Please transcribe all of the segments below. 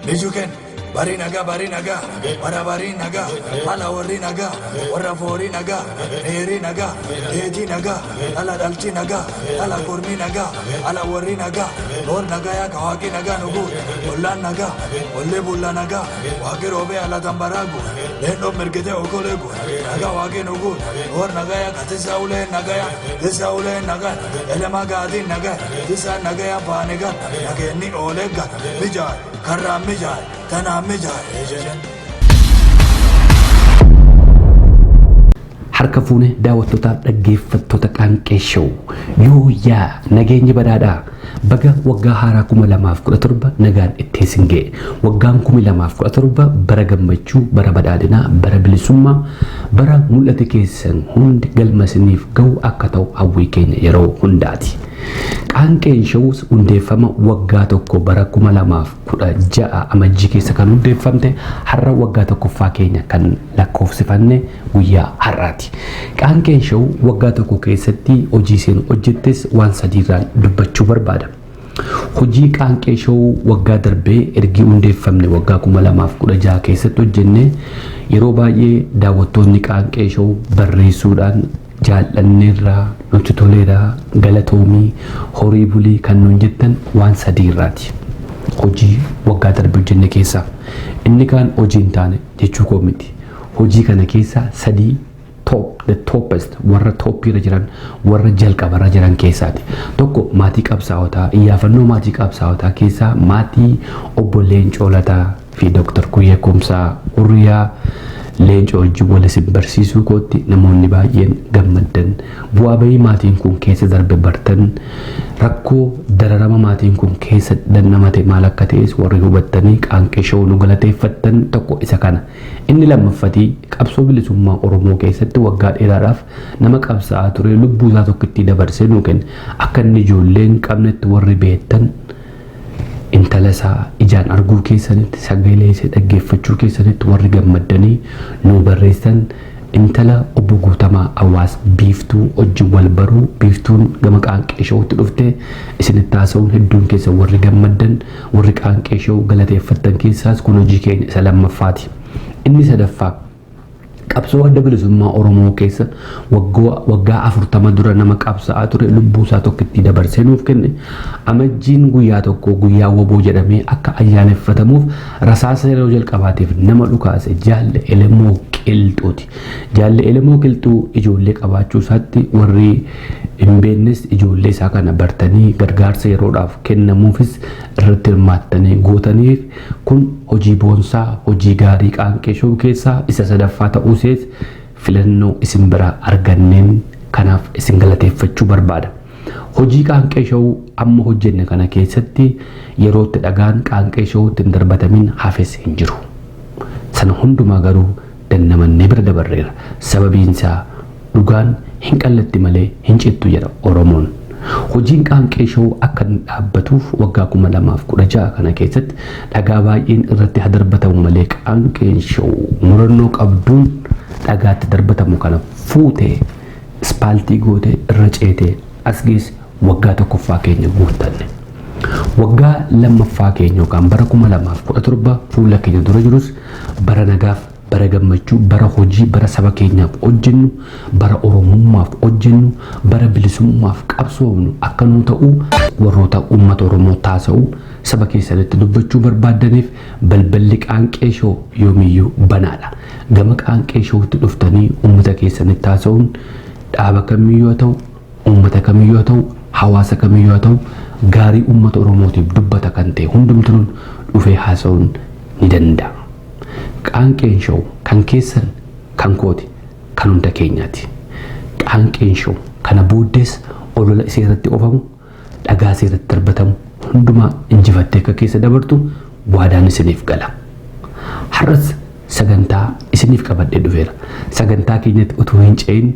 Mijuken, bari nagaa, bari nagaa, bara bari nagaa, ala warri nagaa, warra foorii nagaa, dheerii nagaa, dheetii nagaa, ala dhalchi nagaa, ala kormii nagaa, ala warri nagaa, loon nagaa yaa kawaaqii nagaa nuguut, ollaan nagaa, ollee bulla nagaa, waaqii roobee ala tambaraagu, leendoon mirgitee okoleegu, nagaa waaqii nuguut, war nagaa yaa katisa ulee nagaa yaa, tisa ulee nagaa, elemaa gaatiin nagaa, tisa nagaa yaa paanigaa, nageenni oolee gal, mijaay, karraan mijaay, tanaan mijaay jedhan. Harka fuune daawwattootaaf dhaggeeffattoota Qaanqee Show. Yoo yaa nageenyi badhaadhaa baga waggaa haaraa 2017 nagaan itti isin ga'e. Waggaan 2017 bara gammachuu, bara badhaadhinaa, bara bilisummaa, bara mul'ata keessan hundi galma isiniif ga'u akka ta'u hawwii keenya yeroo hundaati. Qaanqeen Shows hundeeffama waggaa tokko bara 2016 Amajjii keessa kan hundeeffamte har'a waggaa tokkoffaa keenya kan lakkoofsifanne guyyaa har'aati. Qaanqeen Show waggaa tokko keessatti hojii isheen hojjettes waan sadiirraan dubbachuu barbaada. Hojii Qaanqee Show waggaa darbee ergi hundeeffamne waggaa 2016 keessatti hojjenne yeroo baay'ee daawwattoonni Qaanqee Show barreessuudhaan jaallanneerra, nutti toleera, galatoomii, horii bulii kan nuun jettan waan sadiirraati. Hojii waggaa darbe hojjenne keessaa inni kaan hojii hin taane jechuu koo miti. Hojii kana keessaa sadii top, the toppest, warra toppiirra jiran, warra jalqabarra jiran keessaati. Tokko maatii qabsaa'otaa, iyyaafannoo maatii qabsaa'otaa keessaa maatii obbo Leencoo Lataa fi Dr. Kuyyee Kumsaa Hurriyaa Leencoo wajjin wal isin barsiisuu kootti namoonni baay'een gammaddan, bu'aa bahii maatiin kun keessa darbe bartan, rakkoo dararama maatiin kun keessa dandamate maal akka ta'es warri hubattanii Qaanqee Show nu galateeffattan tokko isa kana. Inni lammaffatii qabsoo bilisummaa Oromoo keessatti waggaa dheeraadhaaf nama qabsaa'aa ture lubbuu isaa tokkittii dabarsee nuu kenne akka inni ijoollee hin qabnetti warri beektan intala isaa ijaan arguu keessanitti sagalee ishee dhaggeeffachuu keessanitti warri gammaddanii nuu barreessan intala obbo Guutamaa Hawaas Biiftuu wajjin wal baruu, Biiftuun gama Qaanqee Showtti dhufte isinitti haasa'uun hedduun keessan warri gammaddan, warri Qaanqee Show galateeffattan keessaas kun hojii keenya isa lammaffaati. Inni sadaffaa qabsoo Adda Bilisummaa Oromoo keessa waggaa 40 dura nama qabsa'aa ture lubbuu isaa tokkittii dabarsee nuuf kenne Amajjiin guyyaa tokko guyyaa woboo jedhamee akka ayyaaneffatamuuf rasaasa yeroo jalqabaatiif nama dhukaase Jaalle Elemoo Qilxuuti. Jaalle Elemoo Qilxuu ijoollee qabaachuu isaatti warri hin beeknes ijoollee isaa kana bartanii gargaarsa yeroodhaaf kennamuufis irratti hirmaattanii gootaniif kun hojii boonsaa, hojii gaarii Qaanqee Show keessaa isa sadaffaa ta'uu isees filannoo isin biraa arganneen kanaaf isin galateeffachuu barbaada. Hojii Qaanqee Show amma hojjenne kana keessatti yerootti dhagaan Qaanqee Showtti hin darbatamin hafes hin jiru. Sana hundumaa garuu dandamannee bira dabarreera. Sababiin isaa dhugaan hin qallatti malee hin cittu jedha Oromoon. Hojiin Qaanqee Show akka inni dhaabbatuuf waggaa 2016 kana keessatti dhagaa baay'een irratti haa darbatamu malee Qaanqeen Show murannoo qabduun dhagaatti darbatamu kana fuutee ispaaltii gootee irra ceetee as geesse waggaa tokkoffaa keenya guuttanne. Waggaa lammaffaa keenya yookaan bara 2017 fuula keenya dura jirus bara nagaaf, bara gammachuu, bara hojii, bara saba keenyaaf hojjennu, bara Oromummaaf hojjennu, bara bilisummaaf qabsoofnu akka nuu ta'u warroota uummata Oromoo taasa'u saba keessanitti dubbachuu barbaaddaniif balballi Qaanqee Show yoomiyyuu banaadha. Gama Qaanqee Showtti dhuftanii uummata keessanitti haasa'uun dhaaba kamiyyuu haa ta'u, uummata kamiyyuu haa ta'u, hawaasa kamiyyuu haa ta'u, gaarii uummata Oromootiif dubbata kan ta'e hundumtuun dhufee haasa'uun ni danda'a. Qaanqeen Show kan keessan, kan kooti, kan hunda keenyaati. Qaanqeen Show kana booddees olola isee irratti oofamu, dhagaa isee irratti darbatamu hundumaa injifattee akka keessa dabartu waadaan isiniif gala. Har'as sagantaa isiniif qabadhee dhufeera. Sagantaa keenyatti utuu hin ce'in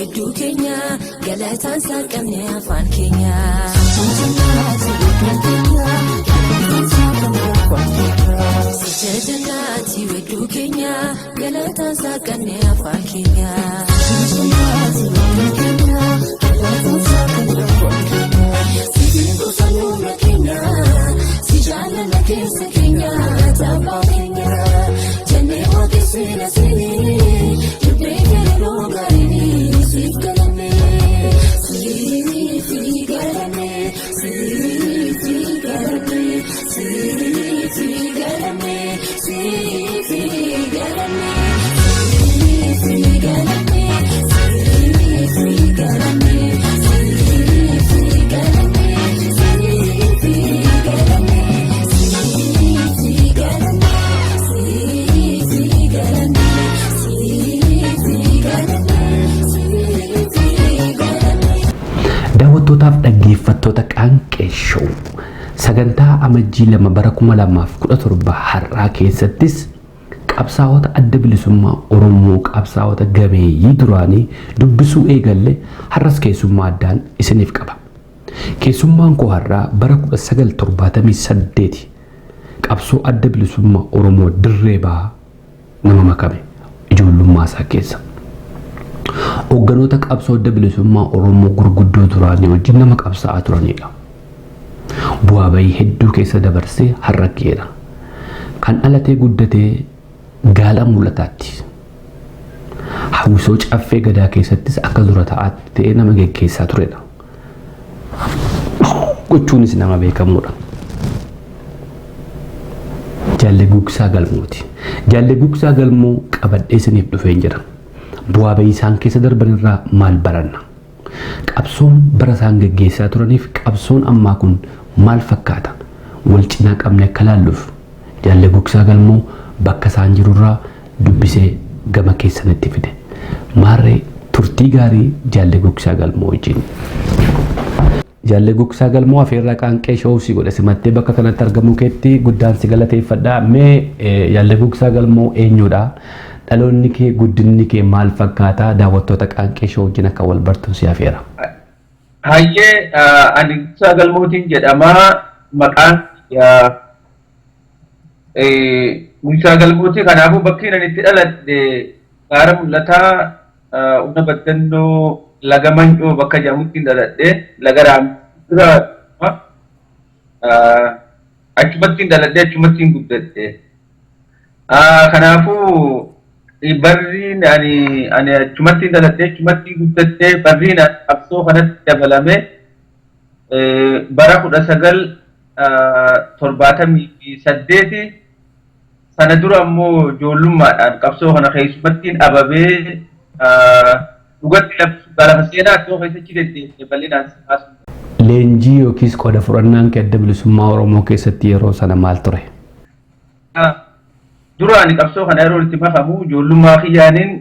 Wedduu keenya galataan saaqamne afaan keenya. Si jajannaati wedduu keenya galataan saaqamne afaan keenya. Sitiin gosa nuura keenya si jaalala keessa keenya tabbaa keenya jennee waaqessina seenee dubbee yeroo gaariin siif galanne siif galanne siif galanne siif galanne siif galanne siif galanne siif galanne siif galanne siif galanne siif galanne siif galanne siif galanne siif galanne. Daawwattootaaf dhaggeeffattoota Qaanqee Show sagantaa Amajjii 2 bara 2017 har'aa keessattis qabsaa'ota adda bilisummaa Oromoo qabsaa'ota gameeyyii duraanii dubbisuu eegalle har'as keessummaa addaan isiniif qaba. Keessummaan koo har'aa bara 1978 qabsoo adda bilisummaa Oromoo dirree bahaa nama makame ijoollummaa isaa keessa. Hoogganoota qabsoo adda bilisummaa Oromoo gurguddoo duraanii wajjin nama qabsaa'aa turanidha. Bu'aa bayii hedduu keessa dabarsee har'a ga'eera. Kan dhalatee guddatee Gaala Mul'ataatti. Hawwisoo Caffee Gadaa keessattis akka dura ta'aatti ta'ee nama geggeessaa turedha. Gochuunis nama beekamuudha. Jaalle Gugsaa Galmooti. Jaalle Gugsaa Galmoo qabadhee isiniif dhufeen jira. Bu'aa bayii isaan keessa darban irraa maal baranna? Qabsoon bara isaan geggeessaa turaniif qabsoon ammaa kun maal fakkaata? Wal cinaa qabne akka laalluuf Jaalle Gugsaa Galmoo bakka isaan jirurraa dubbisee gama keessanitti fide. Maarree turtii gaarii Jaalle Gugsaa Galmoo wajjin. Jaalle Gugsaa Galmoo, afeerraa Qaanqee Show si godhe simattee bakka kanatti argamuu keetti guddaan si galateeffadha. Mee Jaalle Gugsaa Galmoo eenyudha? Dhaloonni kee, guddinni kee maal fakkaata? Daawwattoota Qaanqee Show wajjin akka wal bartuun si afeera. Hayyee, ani Gugsaa Galmootiin jedhama. Maqaan Gugsaa Galmooti. Kanaafuu bakki ani itti dhaladhe Gaara Mul'ataa, Una Baddannoo, Laga Mancoo bakka jedhamutti dhaladhe. Laga Raamdura achumatti dhaladhe, achumatti guddadhe. Kanaafuu barriin ani achumatti dhaladhe, achumatti guddadhe, barriin qabsoo kanatti dabalame bara 1978. Sana dura ammoo ijoollummaadhaan qabsoo kana keessumattiin ababee dhugatti lafa seenaa iddoo keessatti deddeebine bal'inaan si kaasu. Leenjii yookiis qooda fudhannaan kee adda bilisummaa Oromoo keessatti yeroo sana maal ture? Dura ani qabsoo kana yeroo itti makamu ijoollummaa kiyyaaniin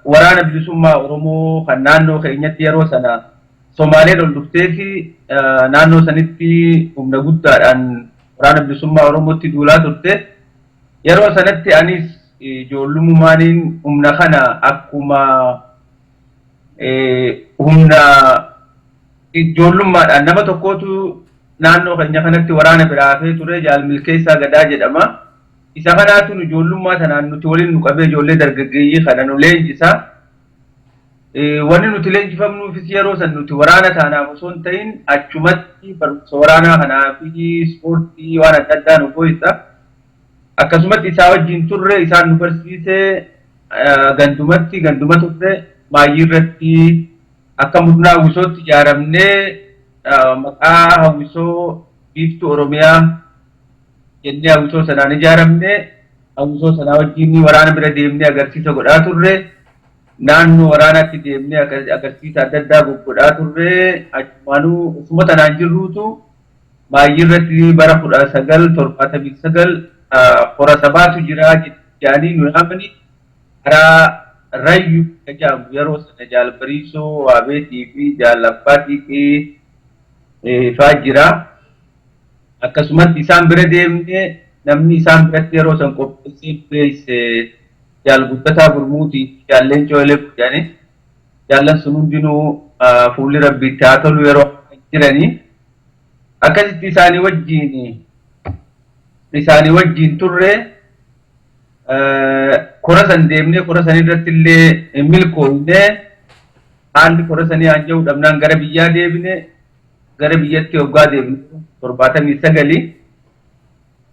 waraana bilisummaa Oromoo kan naannoo keenyatti yeroo sana Somaaleen ol dhuftee fi naannoo sanitti humna guddaadhaan waraana bilisummaa Oromootti duulaa turte. Yeroo sanatti anis ijoollummaaniin humna kana akkuma humna ijoollummaadhaan nama tokkotu naannoo keenya kanatti waraana biraa hafee ture, Jaal Milkeessaa Gadaa jedhama. Isa kanaatu ijoollummaa tanaan nuti waliin nu qabee ijoollee dargaggeeyyii kana nu leenjisa. Wanni nuti leenjifamnuufis yeroo san nuti waraana taanaaf osoo hin ta'in achumatti barumsa waraanaa kanaa fi ispoortii waan adda addaa nu fooyyessa. Akkasumatti isaa wajjin turre, isaan nu barsiise, gandumatti ganduma turre. Maayyii irratti akka murnaa hawwisootti ijaaramnee maqaa Hawwisoo Biiftuu Oromiyaa jennee hawwisoo sanaan ijaaramne. Hawwisoo sanaa wajjin waraana bira deemnee agarsiisa godhaa turre. Naannoo waraanaatti deemnee agarsiisa adda addaa godhaa turre. Achumaanuu osuma tanaan jirruutu maayyii irratti bara 1979 hora sabaatu jira jedhanii nu yaamanii karaa Rayyuu jedhamu yeroo sana Jaal Bariisoo Waabeetii fi Jaal Abbaa Xiiqii faa jira. Akkasumatti isaan bira deemnee namni isaan biratti yeroo san qopheessee geesse Jaal Guddataa Gurmuutii fi Jaal Leencoo Elemoo jedhanii. Jaallan sun hundinuu fuulli rabbiitti haa tolu yeroo jiranii. Akkasitti isaanii wajjiin turre. Kora san deemnee, kora san irratti illee milkoofnee, haalli kora sanii hanja'uu dhabnaan gara biyyaa deebine. Gara biyyatti hoggaa deebine, 79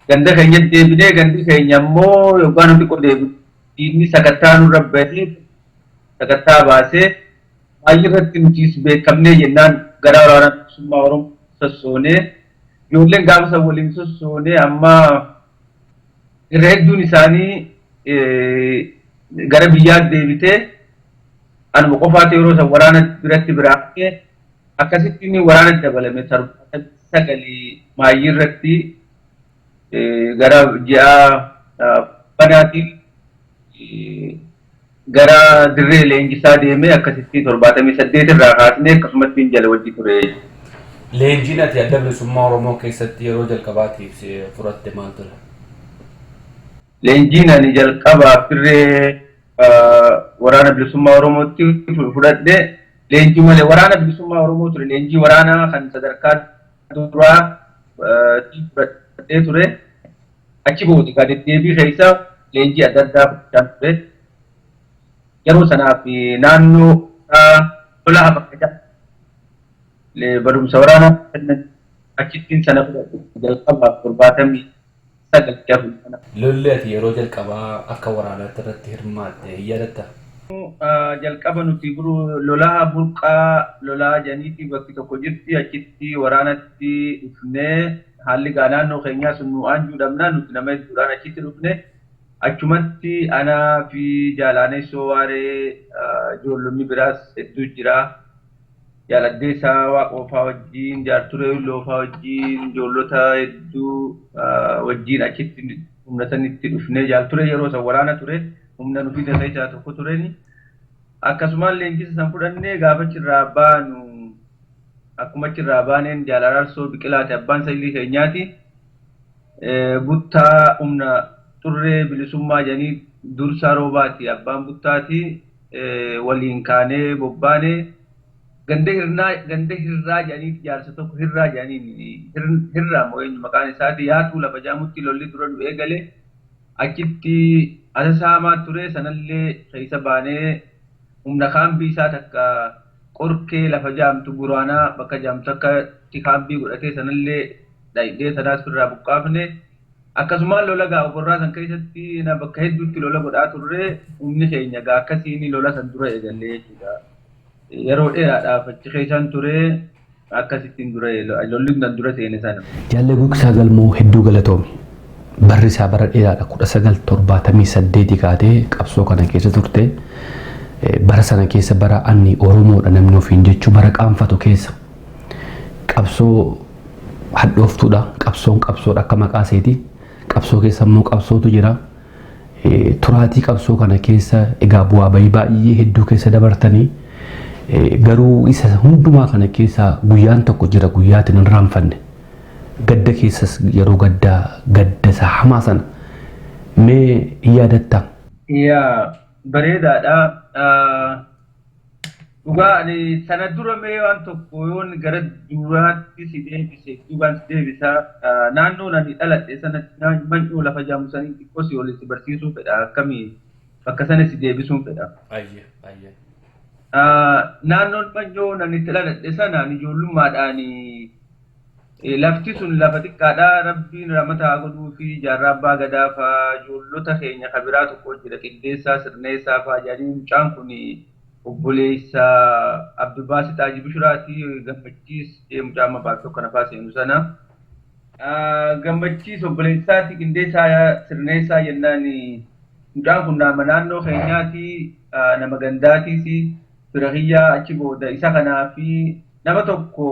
ganda keenyatti deebinee, gandi keenya immoo yoggaa nuti xiqqoo deebine diinni sakattaa nurra bahee, sakattaa baasee, baay'ee irratti nutis beekamnee jennaan gara Waraana Bilisummaa Oromoo sossoonee, ijoolleen gaafa san waliin sossoonee amma irra hedduun isaanii gara biyyaa deebitee, anuma qofaatu yeroo san waraana biratti biraa akkasitti inni waraana dabalame. 79 maayyii irratti gara ji'a banaatiin gara dirree leenjisaa deemee, akkasitti 78 irraa kaasnee akkasumatti hin jala wajji ture. Leenjiin ati Adda Bilisummaa Oromoo keessatti yeroo jalqabaatiif fudhatte maal ture? Leenjiin ani jalqabaaf dirree Waraana Bilisummaa Oromootti fudhadhe leenjii malee Waraana Bilisummaa Oromoo ture. Leenjii waraanaa kan sadarkaa duraa fudhadhee ture. Achi booda kan deddeebii keessa leenjii adda addaa fudhachaa ture. Yeroo sanaaf naannoo lola bakka barumsa waraanaa achittiin sana fudhadhe jalqabaaf 79 kana. Lolli ati yeroo jalqabaa akka waraanaatti irratti hirmaatte hin yaadattaa? Jalqaba nuti lolaa burqaa lolaa janiiti bakki tokko jirti, achitti waraanatti dhufnee, haalli gaa naannoo keenyaa sun nu aanjuu dhabnaa nuti nama hedduudhaan achitti dhufne. Achumatti anaa fi Jaalaaneessoo Waaree, ijoollonni biraas hedduu jira. Jaaladdeessaa Waaqoofaa wajjin, Jaarturee Hulloofaa wajjin, ijoollota hedduu wajjin achitti humna sanitti dhufnee, Jaalturee yeroo san waraana ture, humna nu fide keessaa tokko tureni. Akkasumaan leenjisa san fudhannee gaafa achirraa baanu, akkuma achirraa baaneen Jaal Araarsoo Biqilaati, abbaan sanyii keenyaati. Buttaa humna xurree bilisummaa jedhanii dursaa roobaati, abbaan buttaati, waliin kaanee bobbaanee ganda hirnaa, ganda hirraa jedhanii jaarsa tokko hirraa jedhaniin, hirraa moo eenyu maqaan isaati, yaatuu lafa jaamutti lolli dura nu eegale. Achitti asasaamaa ture, sanallee keessa baanee humna kaambii isaa takka qorkee lafa jaamtu, buraanaa bakka jaamtu akka kaambii godhatee, sanallee dhayidee sanaas ofirraa buqqaafne. Akkasumaan lola gaa oborraa san keessatti na bakka hedduutti lola godhaa turre. Humni keenya gaa akkasiin lola san dura eegallee jechuudha. Yeroo dheeraadhaaf achi keessan ture, akkasittiin dura lolli san dura seene sana. Jaallee Gugsaa Galmoo, hedduu galatoomi. Barri isaa bara dheeraadha, 1978 kaatee qabsoo kana keessa turte. Bara sana keessa, bara anni Oromoodha namni ofiin jechuu bara qaanfatu keessa. Qabsoo hadhooftuudha. Qabsoon qabsoodha akka maqaa iseeti. Qabsoo keessa immoo qabsootu jira. Turaatii qabsoo kana keessa egaa bu'aa bayii baay'ee hedduu keessa dabartanii, garuu isa hundumaa kana keessa guyyaan tokko jira, guyyaatiin hin irraanfanne. Gadda keessas, yeroo gaddaa, gadda isa hamaa sana mee hin yaadattaa? Yaa, bareedaadha. Dhugaa ani sana dura mee waan tokko yoon gara duraatti si deebise, duubaan si deebisaa, naannoon ani dhaladhe sanatti man'uu lafa jaamu sanii xiqqoo si ol si barsiisuu fedha, akkamii bakka sana si deebisuun fedha. Ayyee ayyee. Naannoon man'oo ani itti dhaladhe sana ijoollummaadhaan lafti sun lafa xiqqaadha. Rabbiin ramata haa godhuu fi jaarraa abbaa gadaa faa, ijoollota keenya kabiraa tokko jira, qindeessaa sirneessaa faa jedhanii, mucaan kun obboleessa Abdulbaasii Xaajii Bishuraati, Gammachiis mucaa amma baatoo kana faa seenu sana. Gammachiis obboleessaati qindeessaa sirneessaa jennaan, mucaan kun nama naannoo keenyaati, nama gandaatiis, fira kiyyaa. Achi booda isa kanaa fi nama tokko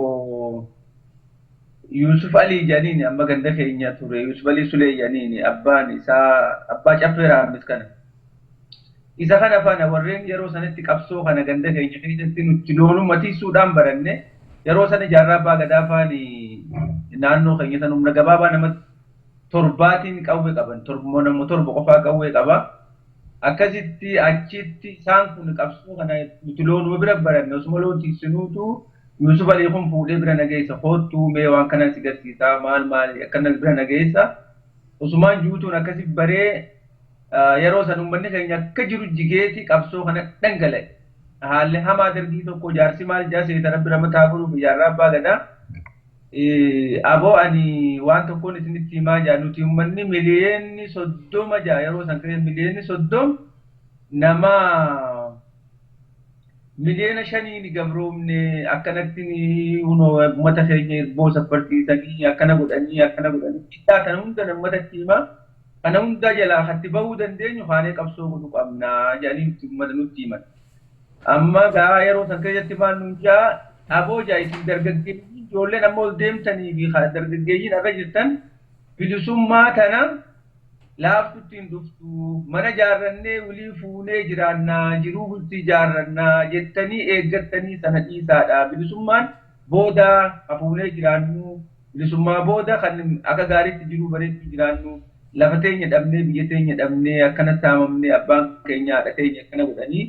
Yusuf Ali jedhaniin, amma ganda keenya ture, Yusuf Ali Sulee jedhaniin, abbaan isaa abbaa caffee raammis kana. Isa kana faana warreen yeroo sanatti qabsoo kana ganda keenya keessatti nuti loonuma tiisuudhaan baranne. Yeroo sana jaarraa abbaa gadaa faani naannoo keenya sana humna gabaabaa nama torbaatiin qawwee qaban, nama 7 qofaa qawwee qaba. Akkasitti achitti isaan kun qabsoo kana nuti loonuma bira baranne osuma loon tiksinuutu Yusuf Alii kun fuudhee bira nageessa koottuu mee waan kana si garsiisaa maal maal akkana bira nageessa. Osumaan juutuun akkasi baree yeroo san uummanni keenya akka jiru jigeeti qabsoo kana dhangala'e. Haalli hamaa dargii tokko jaarsi maal jaa seetana bira mataa godhuuf jaarraa abbaa gadaa. Aboo ani waan tokkoon isinitti himaa jaa nuti uummanni 30 miliyoona jaa yeroo san keessa 30 miliyoona nama 5 miliyooniin gabroomne akkanatti uummata keenya irboo saffarsiisanii akkana godhanii akkana godhanii qixxaa kana hunda uummatatti himaa kana hunda jalaa hatti bahuu dandeenyu haanee qabsoo godhu qabnaa jedhanii uummata nutti himan. Amma gaa yeroo san keessatti maal nuun jaa aboo jaa isin dargaggeeyyiin ijoolleen amma ol deemtanii fi dargaggeeyyiin irra jirtan bilisummaa tana laaftutti hin dhuftu mana jaarrannee walii fuunee jiraannaa jiruu bultii jaarrannaa jettanii eeggattanii sana dhiisaadha. Bilisummaan booda hafuunee jiraannu bilisummaa booda kan akka gaariitti jiruu bareedduu jiraannu lafa teenya dhabnee biyya teenya dhabnee akkana saamamnee abbaan keenya haadha teenya akkana godhanii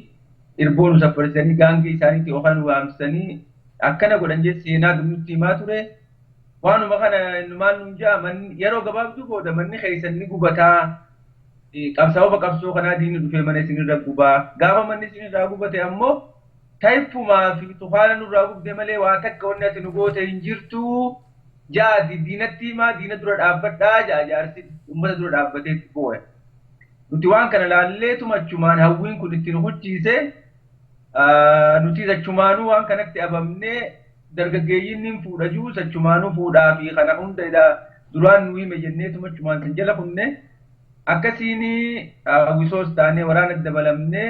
irboo nu saffarsanii gaangee isaaniitti yookaan waamsisanii akkana godhan jee seenaa nutti himaa ture. Waanuma kana maal nuun jaa yeroo gabaabduu booda manni keessan ni gubataa sababa qabsoo kanaa diinni dhufee mana isinirra gubaa gaafa manni isinirraa gubate ammoo tayippumaa fi tufaana nurraa gubde malee waa takka wanni ati nu goote hin jirtu jaa diinatti himaa diina dura dhaabbadhaa jaa jaarsi uummata dura dhaabbatee itti boo'e. Nuti waan kana laalleetuma achumaan hawwiin kun itti nu hucciise nuti achumaanuu waan kanatti abamnee dargaggeeyyiin ni fuudha jiru achumaanuu fuudhaa fi kana hunda duraan nu hime jenneetuma achumaan san jala kunne akkasiin hawwisoos taanee waraana dabalamnee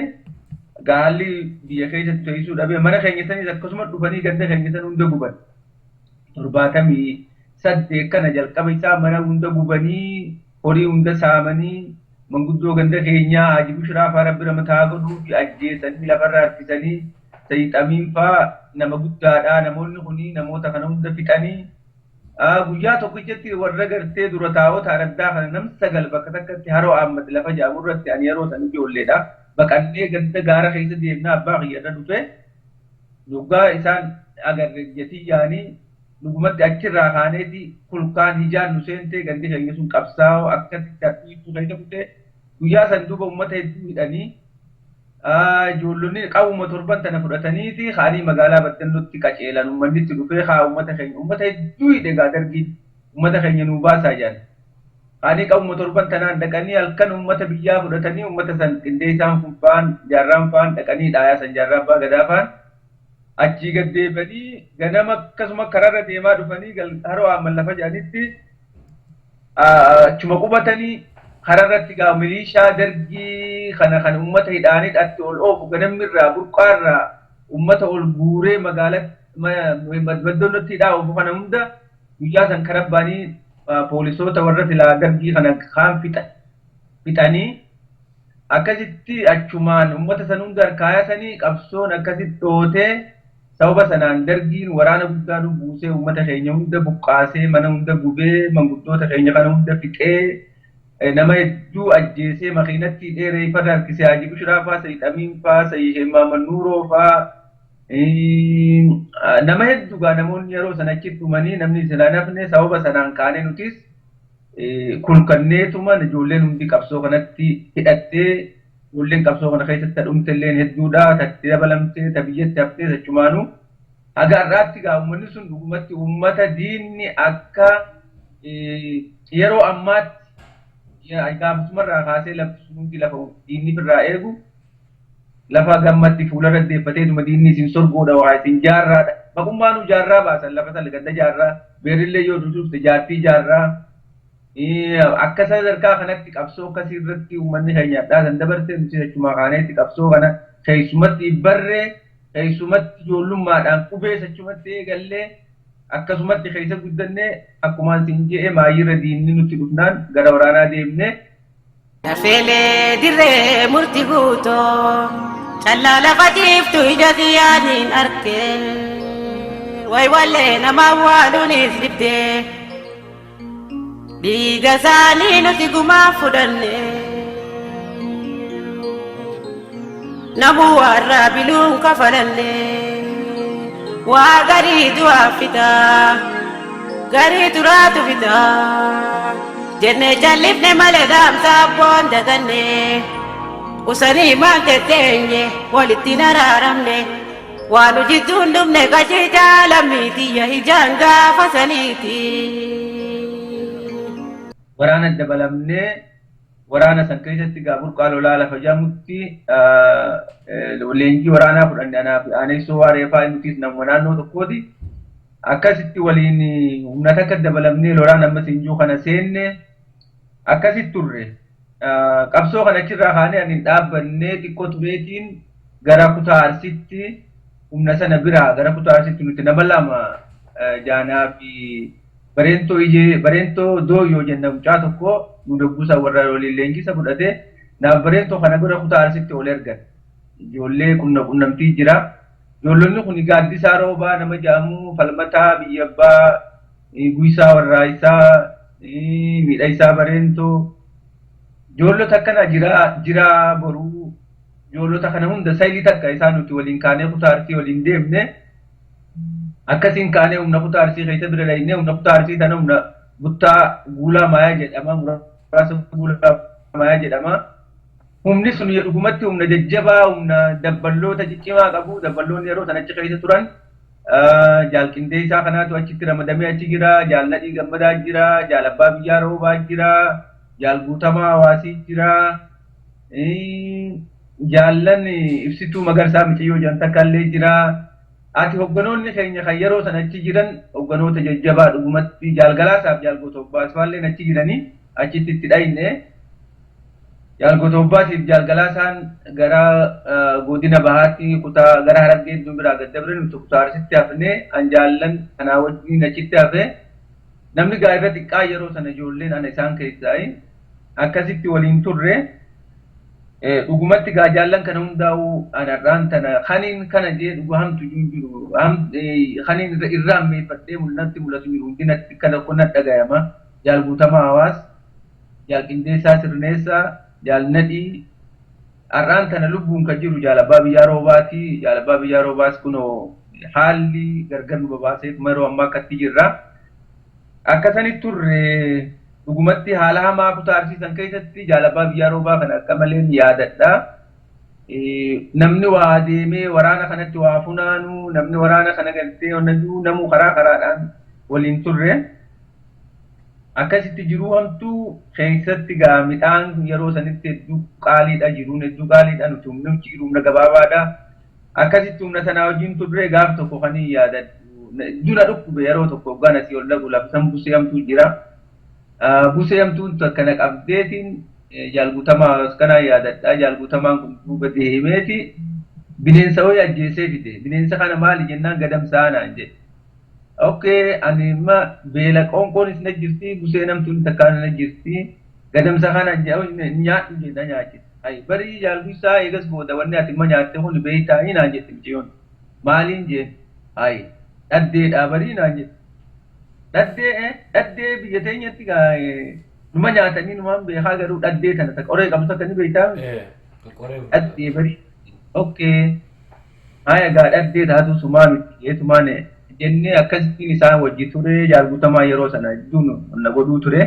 gaalli biyya keessatti to'isuu dhabee mana keenya sanis akkasuma dhufanii ganda keenya san hunda guban. 78 kana jalqaba isaa mana hunda gubanii horii hunda saamanii manguddoo ganda keenyaa Haji Bushiraa fa'aa rabbi mataa godhuu fi ajjeesanii lafarraa harkisanii Sayyid fa'aa nama guddaadha namoonni kuni namoota kana hunda fixanii guyyaa tokkichatti warra gartee dura taa'ota araddaa kana nam sagal bakka takkatti haroo Ahmad lafa jedhamu irratti ani yeroo san ijoolleedha. Baqannee ganda gaara keessa deemnaa abbaa kiyyarra dhufe dhugaa isaan agarre jetii yaanii dhugumatti achirraa kaaneeti kulkaan hijaan nu seentee gandi keenya sun qabsaa'oo akkasitti harkiituu keessa kutee guyyaa san duuba uummata hedduu hidhanii ijoollonni qawwuma torban tana fudhataniiti kaanii magaalaa Baddannootti qaceelan uummanni itti dhufee haa uummata keenya uummata hedduu hidhe gaa dargiin uummata keenya nuu baasaa jedhan. Kaanii qawwuma torban tanaan dhaqanii halkan uummata biyyaa fudhatanii uummata san qindeessaan kun fa'aan jaarraan fa'aan dhaqanii dhaayaa san jaarraa abbaa gadaa fa'aan achii gad deebanii ganama akkasuma karaarra deemaa dhufanii haroo Ahmad lafa jedhanitti achuma qubatanii kararratti gaa milishaa dargii kana kan uummata hidhaanii dhatti ol oofu ganamni irraa burqaarraa uummata ol guuree magaalatti Baddannootti hidhaa oofu kana hunda guyyaa san karaa baanii poolisoota warra silaa dargii kana kaan fixanii akkasitti achumaan uummata san hunda harkaa qabsoon akkasitti dhootee sababa sanaan dargiin waraana guddaa nu buusee uummata keenya hunda buqqaasee mana hunda gubee manguddoota keenya kana hunda fixee nama hedduu ajjeesee makiinatti dheeree farra harkisee Haji Bushiraa fa'aa Sayyid Amiin fa'aa Sayyid Maamad Nuuroo fa'aa nama hedduu gaa namoonni yeroo sana achi dhumanii namni silaa nafne sababa sanaan kaanee nutis kulkanneetuma ijoolleen hundi qabsoo kanatti hidhattee ijoolleen qabsoo kana keessatti dhumte illeen hedduudha tatti dabalamtee ta biyyatti haftee achumaanuu haga har'aatti gaa uummanni sun dhugumatti uummata diinni akka yeroo ammaatti gaafasumarraa kaasee lafti sun hundi lafa diinni irraa eegu lafa gammatti fuularra deeffateetuma diinni isin sorgoodha waa isin jaarraadha. Maqummaanuu jaarraa baasan lafa sana ganda jaarraa beerillee yoo dhufte jaartii jaarraa akka sadarkaa kanatti qabsoo akkasii irratti uummanni keenya addaa dabarsee nuti achumaa kaaneetti qabsoo kana keessumatti barree keessumatti ijoollummaadhaan qubee achumatti eegallee akkasumatti keessa guddannee akkumaan siin je'e maayirra diinni nutti dhufnaan gara waraanaa deemnee. Lafeelee dirree murti guutoo callaa lafa jiiftu ija xiyyaaniin argee waywallee nama awwaaluunis dibdee dhiiga isaanii nuti gumaa fudhanne. Namuu warraa biluun kafalallee waa garii du'aaf fitaa garii turaatu fitaa jennee jallifne malee dhaamsa abboon daganne usanii maal tetteenye walitti hin araaramne waan hojjettuun dhumne qashee jaalammiitiyya ijaan gaafa saniiti. Waraana dabalamnee waraana san keessatti gaa burqaa lolaa lafa jedhamutti leenjii waraanaa fudhanne anaa fi aaneessoo waareefaa nutis nama naannoo tokkooti. Akkasitti waliin humna takka dabalamnee lolaan ammas injuu kana seenne akkasitti turre. Qabsoo kana achirraa kaanee ani dhaabbannee xiqqoo tureetiin gara kutaa Arsitti humna sana biraa gara kutaa Arsitti nuti nama lama jaanaa fi Bareentoo ijee Bareentoo Dooyyoo jenna mucaa tokko nu doggusa warra waliin leenjisa fudhate naaf Bareentoo kana bira kutaa Arsitti ol ergan. Ijoollee qunnamtii jira. Ijoollonni kun Gaaddisaa Roobaa nama jedhamu, Falmataa Biyya Abbaa, Guysaa Warraayisaa, Miidhaysaa Bareentoo. Ijoollota akkana jira jira boruu ijoollota kana hunda sayilii takka isaan nuti waliin kaanee kutaa Arsii waliin deemne. Akkasiin kaanee humna kutaa Arsii keessa bira dhaynee humna kutaa Arsii tana humna buttaa Guulaa Maayaa jedhama. Muraasa Guulaa Maayaa jedhama. Humni sun dhugumatti humna jajjabaa, humna dabballoota ciccimaa qabu. Dabballoonni yeroo sana achi keessa turan jaal Qindeessaa kanaatu achitti ramadamee achi jira. Jaal Nadhii Gammadaa jira. Jaal Abbaa Biyyaa Roobaa jira. Jaal Guutamaa Hawaasii jira. Jaallan Ibsituu Magarsaa Miciyyoo jedhan takka illee jira. Ati hogganoonni keenya kan yeroo sana achi jiran hogganoota jajjabaa dhugumatti Jaal Galaasaaf Jaal Gootobbaas faalleen achi jiranii achitti itti dhayne. Jaal Gootobbaasiif Jaal Galaasaan gara godina Bahaatti kutaa gara Harargee nu biraa gad dabre nuti kutaa Arsitti hafne an jaallan kanaa wajjin achitti hafe. Namni gaa irra xiqqaa yeroo sana ijoolleen ana isaan keessaa akkasitti waliin turre. Dhugumatti gaa jaallan kana hundaa'uu anarraan tana kaniin kana jee dhuga hamtu jiru jiru kaniin irraa ammeeffadhee mul'atti mul'atu jiru hundinatti kana kun dhagayama. Jaal Guutamaa Hawaas, Jaal Qindeessaa Sirneessaa, Jaal Nadhii har'aan tana lubbuun kan jiru Jaal Abbaa Biyyaa Roobaati. Jaal Abbaa Biyyaa Roobaas kunoo haalli gargar nu babaaseef yeroo ammaa akkatti jirra. Akkasanitti turre dhugumatti haala hamaa kutaa Arsiisan keessatti Jaal Abbaa Biyyaa Roobaa kana akka malee yaadadha. Namni waa deemee waraana kanatti waa funaanu, namni waraana kana galtee onnajuu namuu karaa karaadhaan waliin turre. Akkasitti jiruu hamtuu keessatti gaa midhaan yeroo sanitti hedduu qaaliidha, jiruun hedduu qaaliidha, nuti humni jiru humna gabaabaadha. Akkasitti humna sanaa wajjin turre gaaf tokko kan hin yaadadhu. Dura dhukkube yeroo tokko hoggaan asii ol dhagu labsan busee hamtuu jira. Busee hamtuun takka na qabdeetiin Jaal Guutamaa kanaa yaadadha. Jaal Guutamaan kun duuba deemeeti bineensa wayii ajjeesee fide. Bineensa kana maali jennaan gadamsaa naan jedhe. Okay, ani imma beela qoonqoonis na jirti, buseen hamtuun takkaan na jirti. Gadamsa kana nyaadhu jedha nyaachise. Ayi barii Jaal Guutaa eegas booda wanni ati imma nyaatte kun beektaa naan jette mucayyoon. Maaliin jeen? Ayi dhaddeedha barii naan jette. Dhaddee dhaddee biyya teenyatti numa nyaatanii numaan beekaa garuu dhaddee tana takka qoree qabdu takka ni beektaa? Dhaddee barii. Okay. Haya gaa dhaddee taatu sumaa miti jeetumaan jennee akkasittiin isaan wajji ture. Jaal Guutamaa yeroo sana hedduun na godhuu ture.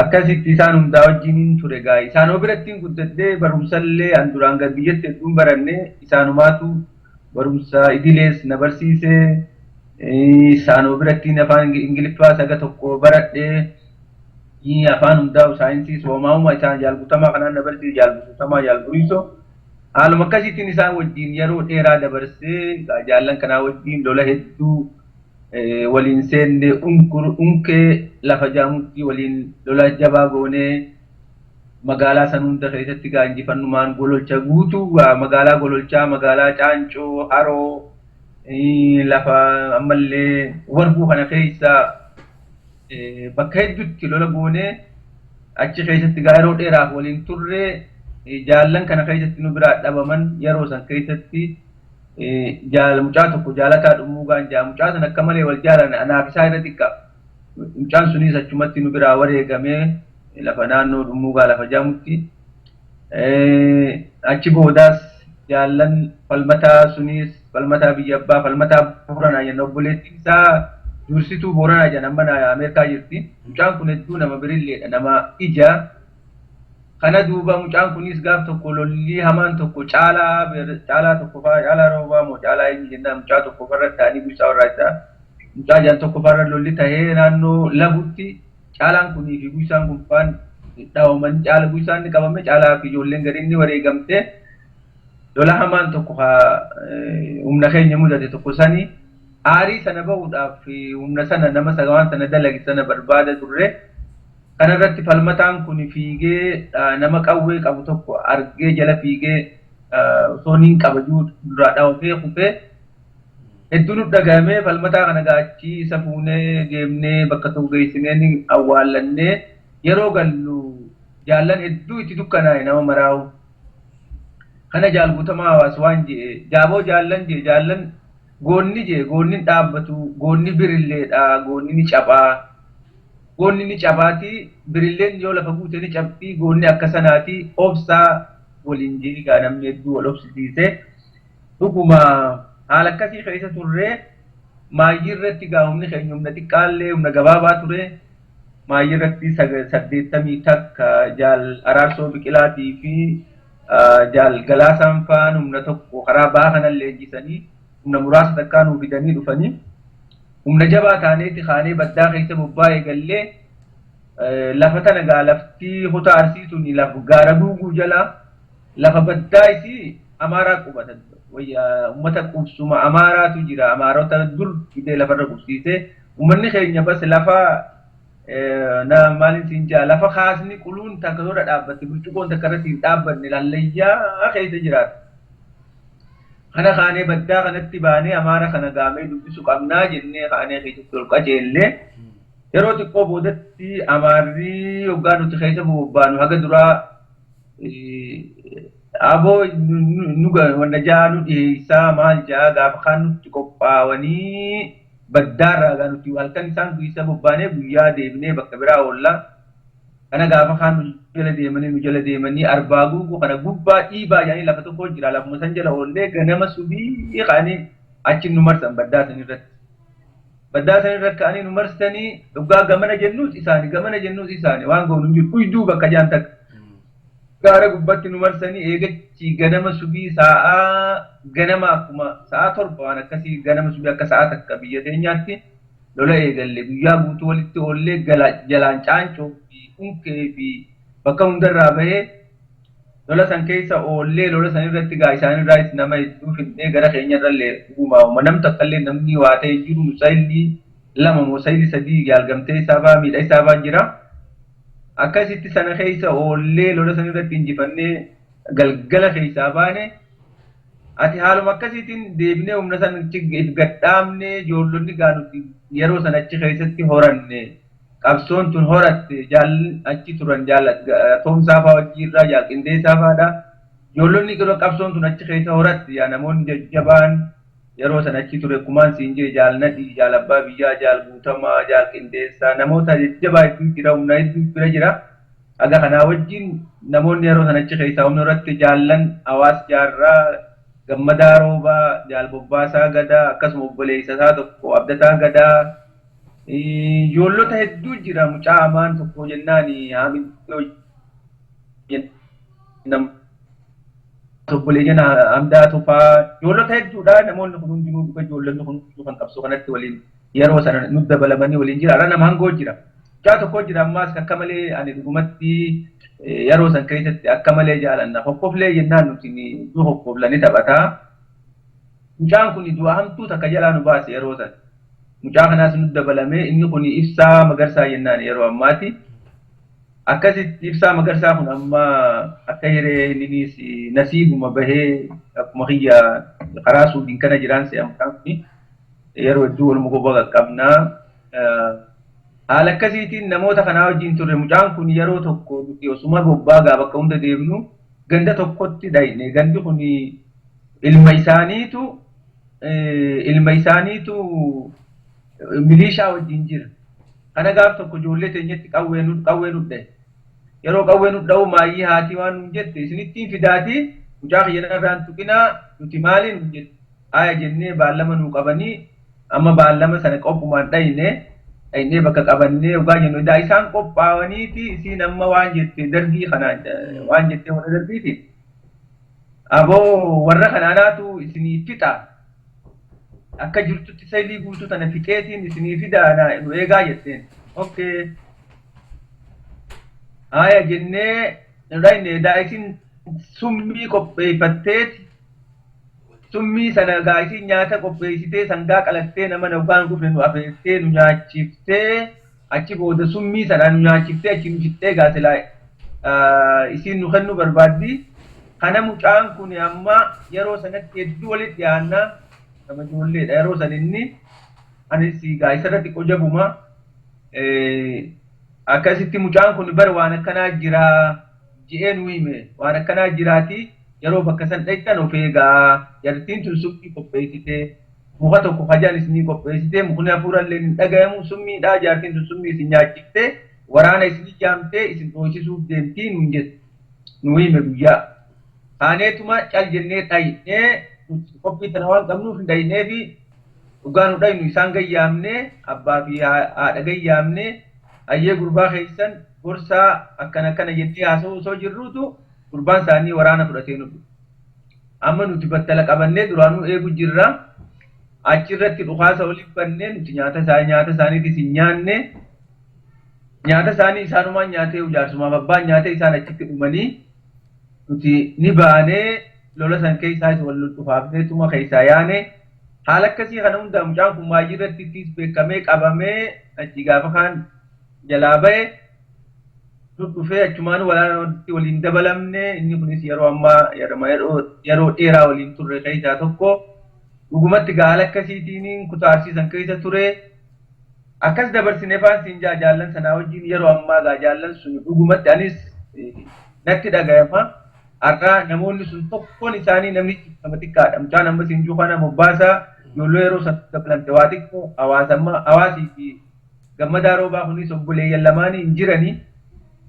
Akkasitti isaan hundaa wajjiniin ture gaa isaan birattiin guddadhee barumsallee an duraan gad biyyatti hedduun baranne isaanumaatu barumsa idilees na barsiise. Isaanoo birattiin afaan Ingiliffaa saga tokko baradhee afaan hundaa saayinsii soomaa'uma isaan Jaal Guutamaa kanaan na barsiise Jaal Guutamaa Jaal Buriisoo. Haaluma akkasittiin isaan wajjin yeroo dheeraa dabarsee jaallan kanaa wajjin lola hedduu waliin seenne unkee lafa jaamutti waliin lola jabaa goonee magaalaa san hunda keessatti gaa injifannumaan Gololcha guutuu magaalaa Gololchaa, magaalaa Caancoo, Haroo, lafa ammallee Warbuu kana keessa bakka hedduutti lola goonee achi keessatti gaa yeroo dheeraaf waliin turre. Jaallan kana keessatti nu biraa dhabaman yeroo san keessatti mucaa tokko jaalataa dhummuugaan jaa mucaa san akka malee wal jaalan anaaf isaa irra xiqqa. Mucaan sunis achumatti nu biraa wareegamee lafa naannoo dhummuugaa lafa jaamutti. Achi boodaas Jaallan Falmataa sunis Falmataa biyya abbaa, Falmataa Booranaa jenna. Obboleettiin isaa Dursituu Booranaa jedhan amma Ameerikaa jirti. Mucaan kun hedduu nama birilleedha, nama ija. Kana duuba mucaan kunis gaaf tokko lolli hamaan tokko Caalaa, Caalaa tokko faa, Caalaa Roobaa moo Caalaa eenyu jennaan, mucaa tokko farra ta'anii bulchaa warraa isaa mucaa jaan tokko farra lolli tahee naannoo Labutti Caalaan kunii fi Guysaan kun faan dhawaman. Caala Guysaan ni qabame, Caalaa fi ijoolleen gadi inni wareegamte. Lola hamaan tokko haa humna keenya mudate tokko sani aarii sana bahuudhaaf humna sana, nama waan sana dalage sana barbaada turre. Kana irratti Falmataan kun fiigee nama qawwee qabu tokko argee jala fiigee osoo niin qabajuu duraa dhawamee kufee hedduu nu dhagahame. Falmataa kana gaachii isa fuunee deemnee bakka tokko geessinee ni awwaallannee yeroo gallu jaallan hedduu itti dukkanaa'e nama maraa'u. Kana Jaal Guutamaa Hawaas waan je'e, jaaboo jaallan je'e, jaallan goonni je'e, goonni hin dhaabbatu, goonni birilleedha, goonni ni caphaa. Goonni ni cabaati, birilleen yoo lafa guute ni cabxi, goonni akka sanaati, obsaa waliin je'e. Gaa namni hedduu wal obsisiise. Dhuguma haala akkasii keessa turre. Maayyii irratti gaa humni keenya humna xiqqaallee humna gabaabaa ture. Maayyii irratti 81 Jaal Araarsoo Biqilaatii fi Jaal Galaasaan faan humna tokko karaa baha kanan leenjisanii humna muraasa takkaa nuu fidanii dhufanii humna jabaa taaneeti kaanee baddaa keessa bobbaa eegallee. Lafa tana gaa lafti kutaa Arsii tuni lafa gaara guuguu jala lafa baddaa isii Amaaraa qubata. Ummata qubsuma Amaaraatu jira. Amaarota dur fidee lafarra qubsiise. Ummanni keenya bas lafa na maalin siin jaa, lafa kaasni quluun takka yoo dhaabbatte burcuqoon takka irratti hin dhaabbanne lallayyaa keessa jiraata. Kana kaanee baddaa kanatti baanee Amaara kana gaamee dubbisu qabnaa jennee kaanee keessatti ol qajeellee yeroo xiqqoo boodatti Amaarri hoggaa nuti keessa bobbaanu haga duraa aboo nu wanna jaa nu dhiheessaa maal jaa gaafa kaan nutti qophaawanii baddaarraa gaa nuti halkan isaan keessa bobbaanee guyyaa deebinee bakka biraa oollaa. Kana gaafa kaan nu jala deemanii, nu jala deemanii Arbaa Guuguu kana gubbaa dhiibaa jedhanii lafa tokko jira, lafuma san jala oollee ganama subii ka'anii achi nu marsan baddaa san irratti. Baddaa san irratti ka'anii nu marsanii dhugaa gamana jennuus isaani, gamana jennuus isaani, waan goonu hin jiru. Uyduu bakka jaan takka. Gaara gubbatti nu marsanii eegachi ganama subii sa'aa ganama akkuma sa'aa 7 waan akkasii ganama subii akka sa'aa 1 biyya teenyaatti lola eegalle. Guyyaa guutuu walitti oollee jalaan caancoo fi unkee fi bakka hundarraa bahee lola san keessa oollee. Lola san irratti gaa isaanirraayis nama hedduu fidnee gara keenyarrallee dhugumaa nam takkallee namni waa ta'e jiru musaayilii 2 musaayilii 3 yaalgamtee isaa baa miidha isaa baa jira. Akkasitti sana keessa oollee lola san irratti injifannee galgala keessaa baane. Ati haaluma akkasiitiin deebinee humna san gadhaabnee ijoollonni gaa nuti yeroo san achi keessatti horanne, qabsoon tun horatte, jaal achi turan, jaal Toomsaa fa'aa wajjiirraa, jaal Qindeessaa fa'aadha. Ijoollonni qabsoon tun achi keessa horatte yaa namoonni jajjabaan yeroo san achi ture kumaan siin jee Jaal Nadhii, Jaal Abbaa Biyyaa, Jaal Guutamaa, Jaal Qindeessaa, namoota jajjabaa hedduu jira, humna hedduu bira jira. Aga kanaa wajjin namoonni yeroo san achi keessaa humna horatte jaallan Hawaas Jaarraa, Gammadaa Roobaa, Jaal Bobbaasaa Gadaa, akkasuma obboleessa isaa tokko Abdataa Gadaa, ijoollota hedduu jira. Mucaa hamaan tokko jennaan Haamidoo obboleeyyan Hamdaa Tufaa, ijoollota hedduudha. Namoonni kun hundinuu dhuga ijoollonni kun hundinuu kan qabsoo kanatti waliin yeroo sana nu dabalamanii waliin jira. Har'a nama hangoo jira. Mucaa tokko jira ammaas akka malee ani dhugumatti yeroo san keessatti akka malee jaalanna. Hokkoflee jennaan nuti iddoo hokkoflanii taphataa. Mucaan kun du'a hamtuu takka jalaa nu baase yeroo san. Mucaa kanaas nu dabalamee inni kun Ibsaa Magarsaa jennaan yeroo ammaati. Akkasitti Ibsaa Magarsaa kun amma akka hiree inninis nasiibuma bahee akkuma kiyya karaa Suudiin kana jiraan se'a mucaan kun yeroo hedduu waluma goba qaqqabnaa. Haala akkasiitiin namoota kanaa wajjin turre. Mucaan kun yeroo tokko nuti osuma bobbaa gaa bakka hunda deemnu ganda tokkotti dhayne. Gandi kun ilma isaaniitu milishaa wajjin jira. Kana gaaf tokko ijoollee teenyatti qawwee nu dhahe. Yeroo qawwee nu dha'u maayyii haatii waan nuun jette, isinittiin fidaatii Mucaa kiyya narraan tuqinaa, nuti maaliin jette. Aya jennee baallama nuu qabanii, amma baallama sana qophumaan dhayne, dhaynee bakka qabannee dhugaa jennu edaa isaan qophaa'aniiti. Isiin amma waan jette dargii kana, waan jettee warra dargiiti. Aboo, warra kana anaatu isinii fixa, akka jirtutti saylii guutuu tana fixeetiin isinii fida, nu eegaa jetteen. Okay, aya jennee nu dhayne. Edaa isin summii qopheeffatteeti, summii sana gaa isin nyaata qopheessitee, sangaa qalattee, nama dhugaan dhufne nu afeettee, nu nyaachiftee, achi booda summii sana nu nyaachiftee, achi nu fixxee, gaa silaa isiin nu kennuu barbaaddi. Kana mucaan kun amma yeroo sanatti hedduu walitti dhiyaannaa, nama ijoolleedha yeroo san inni, anis gaa isarratti qojabuma. Akkasitti mucaan kun bara waan akkanaa jiraa je'ee nu hime. Waan akkanaa jiraati, yeroo bakka san dhaytan of eegaa, jartiin tun summii qopheessitee, muka tokko hajaan isinii qopheessitee, mukni hafuurallee hin dhagayamu, summiidhaa, jaartiin tun summii isin nyaachiftee, waraana isinii jaamtee, isin dhoosisuuf deemtii nuun jette, nu hime. Guyyaa kaaneetuma cal jennee dhaynee, qophii tana waan qabnuuf hin dhaynee fi dhugaa nu dhaynu isaan gayyaamnee, abbaa fi haadha gayyaamnee, hayyee, gurbaa keessan gorsaa, akkana akkana jennee haasa'uu osoo jirruutu gurbaan isaanii waraana fudhatee nu dhufe. Amma nuti battala qabannee duraanuu eegu jirra. Achirratti dhukaasa oliif bannee, nuti nyaata isaaniitis hin nyaanne. Nyaata isaanii isaanumaan nyaatee, jaarsumaaf abbaan nyaatee, isaan achitti dhumanii, nuti ni baanee, lola san keessaa isa wal dhufaafneetuma keessaa yaane. Haala akkasii kana hundaa mucaan kun maayii irratti ittis beekamee, qabamee, achi gaafa kaan jalaa bahe dhufee, achumaan waraanatti waliin dabalamne. Inni kunis yeroo ammaa yeroo dheeraa waliin turre keessaa tokko. Dhugumatti haala akkasiitiin kutaa arsiisan keessa ture. Akkas dabarsine faan siin jaa jaallan sanaa wajjin. Yeroo ammaa gaa jaallan sun dhugumatti anis natti dhagayama. Har'a namoonni sun tokkoon isaanii, namni nama xiqqaadha. Mucaan amma siin jiru kana mobbaasaa ijoollee yeroo sana dabalamte waa xiqqoo hawaasa amma hawaasii fi Gammadaa Roobaa kunis obboleeyyan lamaanii hin jiranii.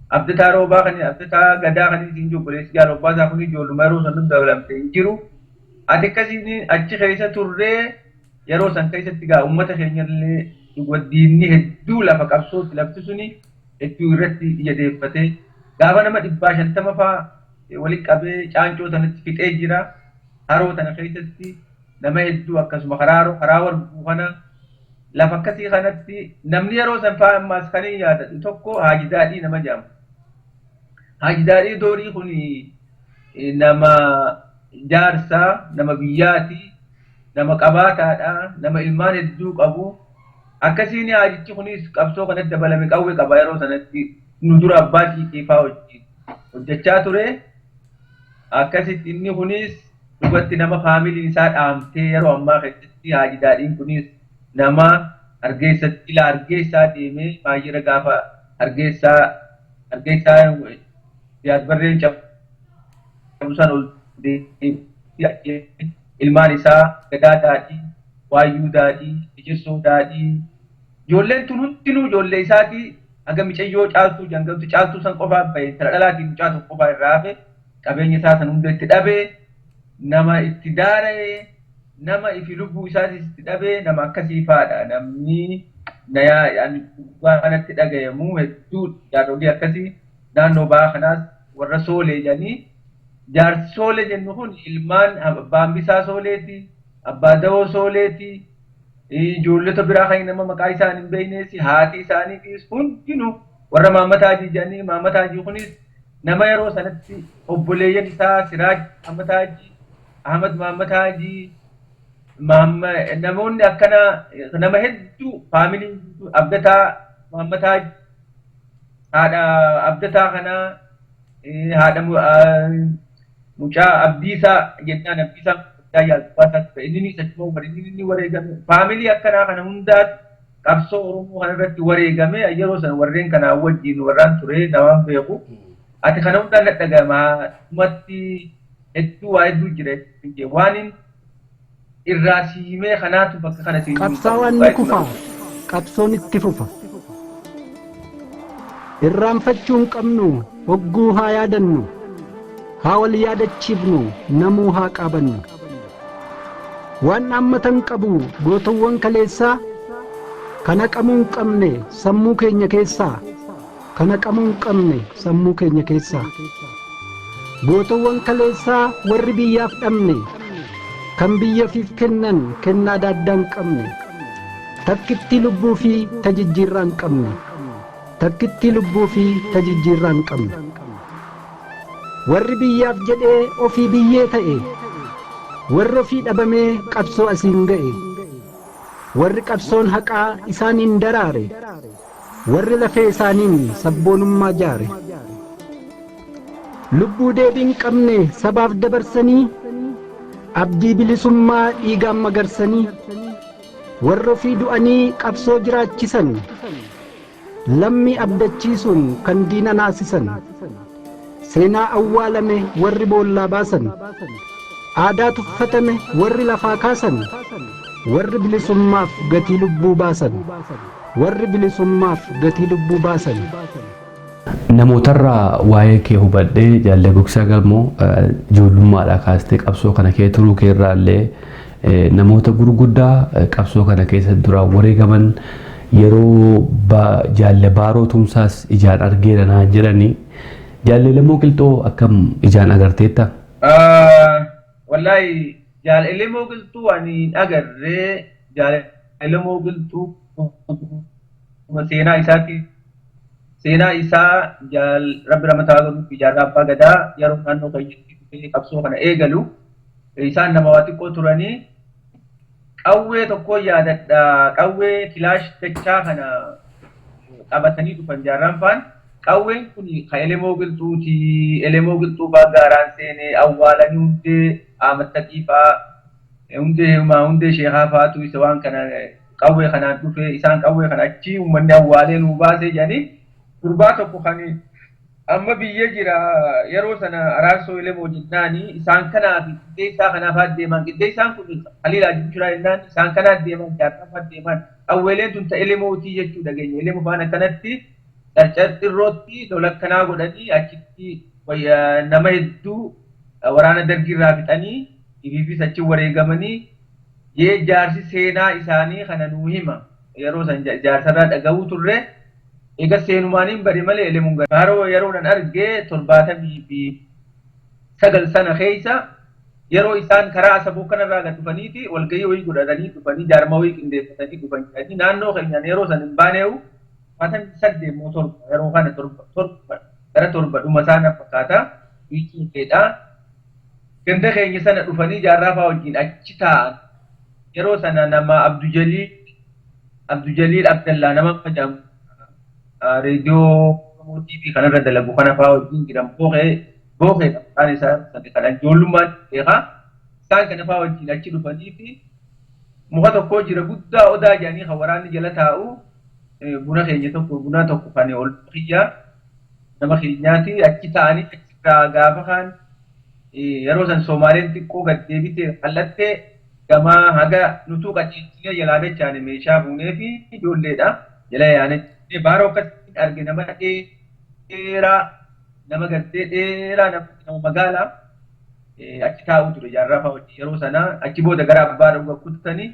Abdataa Roobaa kan Abdataa Gadaa kan siin jiru, obboleessi jaal Obbaasaa kunis ijoolluma yeroo sana dabalamte hin jiru. Ati akkasiin achi keessa turree, yeroo san keessatti gaa uummata keenya illee diinni hedduu lafa qabsootti lafti suni hedduu irratti ija deeffatee, gaafa nama 150 fa'aa walitti qabee caancoo sanatti fixee jira. Haroo tana keessatti nama hedduu akkasuma karaa warquu kana lafa akkasii kanatti namni yeroo san fa'aa ammaas kan hin yaadadhu tokko Haaji Daadhii nama jedhamu. Haaji Daadhii Doorii kun nama jaarsaa, nama biyyaati, nama qabaataadha, nama ilmaan hedduu qabu. Akkasiin haajichi kunis qabsoo kanatti dabalame, qawwee qaba, yeroo sanatti nu dura abbaa siiqeefaa wajjin hojjechaa ture. Akkasitti inni kunis dhugatti nama faamiliin isaa dhaamtee, yeroo ammaa keessatti Haaji Daadhiin kunis nama Hargeessatti ila Hargeessaa deemee baay'eera, gaafa Hargeessaa Siyaad Barreen cabsan ol deemee, ilmaan isaa Gadaa Daadhii, Waayyuu Daadhii, Ejersoo Daadhii, ijoolleen tun hundinuu ijoollee isaatii, haga micayyoo Caaltuu jangamtu, Caaltuu san qofaa bahe, intala dhalaatiin mucaa tokko qofaa irraa hafe, qabeenya isaa san hunda itti dhabee, nama itti daara'ee, nama ifi lubbuu isaatis itti dhabee, nama akkasii faadha. Namni dhugaa natti dhagayamu hedduu jaarsolii akkasii naannoo bahaa kanaas warra Soolee jedhanii, jaarsi Soolee jennu kun ilmaan abbaa Hambisaa Sooleeti, abbaa Dawoo Sooleeti, ijoollota biraa kan nama maqaa isaan hin beeknes, haati isaaniitis hundinuu warra Maammataa Hajii jedhanii. Maammataa Hajii kunis nama yeroo sanatti obboleeyyan isaa Siraaj Maammataa Hajii, Ahmad Maammataa Hajii, namoonni akkana nama hedduu, faamiliin Abdataa Maammataa Hajii, haadha Abdataa kanaa, haadha mucaa Abdiisaa jennaan, Abdiisaa yaaltu inni achuma inni wareegame. Faamilii akkanaa kana hundaatu qabsoo Oromoo kana irratti wareegame. Yeroo sana warreen kanaa wajjin warraan ture namaan beeku. Ati kana hundaan dhagama dhumatti hedduu waa hedduu jira waan irraa siimee kanaatu bakka kana siin. Qabsaawaan ni kufa, qabsoon itti fufa. Irraanfachuu hin qabnu, hogguu haa yaadannu. Haa wal yaadachiifnu, namuu haa qaabannu. Waan dhaammatan qabu gootawwan kaleessaa, kan haqamuu hin qabne sammuu keenya keessaa, kan haqamuu hin qabne sammuu keenya keessaa. Gootawwan kaleessaa warri biyyaaf dhabne, kan biyyafiif kennan kennaa daaddaa hin qabne, takkittii lubbuu fi tajijjiirraa hin qabne, takkittii lubbuu fi tajijjiirraa hin qabne. Warri biyyaaf jedhee ofii biyyee ta'e, warri ofii dhabamee qabsoo asiin ga'e, warri qabsoon haqaa isaaniin daraare, warri lafee isaaniin sabboonummaa jaare. Lubbuu deebii hin qabne sabaaf dabarsanii, abdii bilisummaa dhiigaan magarsanii, warri ofii du'anii qabsoo jiraachisan, lammii abdachiisuun kan diina naasisan, seenaa awwaalame warri boollaa baasan, aadaa tuffatame warri lafaa kaasan, warri bilisummaaf gatii lubbuu baasan, warri bilisummaaf gatii lubbuu baasan. Namootarraa waa'ee kee hubadhee, Jaallee Gugsaa Galmoo, ijoollummaadhaa kaastee qabsoo kana kee turuu keerraa illee, namoota gurguddaa qabsoo kana keessa duraan wareegaman yeroo Jaalle Baaroo Tumsaas ijaan argeera naan jedhanii, Jaallee Lammoo Qilxoo akkam ijaan agarteetta? Wallaahi, Jaalle Lammoo Qilxuu ani hin agarree. Jaalle Lammoo Qilxuu seenaa isaatti, seenaa isaa jaal rabbi ramataa godhuuf, Jaarraa Abbaa Gadaa yeroo naannoo keenyatti qabsoo kana eegalu isaan nama waa xiqqoo turanii. Qawwee tokko yaadadha, qawwee kilaash dachaa kana qabatanii dhufan jaarraan faan. Qawween kun ka Elemoo Qilxuuti, Elemoo Qilxuu faa gaaraan seenee awwaalanii, hundee Aamattaqii faa, hundee hundee Sheekaa faatu isa waan kana qawwee kanaan dhufe, isaan qawwee kana achi uummanni awwaalee nuu baasee jedhanii. Gurbaa tokko kan amma biyya jira, yeroo sana Araarsoo Elemoo jennaani, isaan kanaaf qixxee isaa kanaaf deeman, qixxee isaan kun Haliil Haji Bushiraa jennaan, isaan kanaaf deeman, jaarraa deeman, qawweeleen tun ta Elemootii jechuu dhageenya. Elemoo faan akkanatti qarcar xirrootti lola akkanaa godhanii achitti nama hedduu waraana dargiirraa fixanii ifiifis achi wareegamanii jee jaarsi seenaa isaanii kana nuu hima. Yeroo san jaarsarraa dhaga'uu turre. Egaa seenumaaniin bari malee Elemuun Baaroo yeroodhaan argee 79 sana keessa, yeroo isaan karaa Asaboo kanarraa gad dhufaniiti walgahii wayii godhatanii dhufanii, jaarmaa wayii qindeeffatanii dhufan jedhanii. Naannoo keenyaan yeroo san hin baaneewu, 78 moo 7, yeroo kana 7, 7 gara 7 dhuma isaa na fakkaata, wiikiindeedha. Ganda keenya sana dhufanii jaarraa fa'aa wajjin achi taa'an. Yeroo sana nama Abdujaliil Abdallaa nama jedhamu, reediyoo Oromoo TV kanarra dalagu kana fa'aa wajjin jiran, Booqee Booqeedha maqaan isaa kana ijoollummaan beekaa. Isaan kana fa'aa wajjin achi dhufanii fi muka tokko jira guddaa odaa jedhanii kan waraanni jala taa'u, buna keenya tokko, buna tokko kan ol kiyyaa nama keenyaati, achi taa'anii achirraa gaafa kaan yeroo san Soomaaleen xiqqoo gad deebitee qal'attee gamaa haga nutuu qajeelchinee jalaa dachaane, meeshaa fuunee fi ijoolleedha jala yaane. Baaroo akkasitti arge, nama dheeraa, nama gartee dheeraa, nama magaalaa achi taa'u ture jaarraa fa'aa wajjin yeroo sana. Achi booda gara abbaa dhuga kuttanii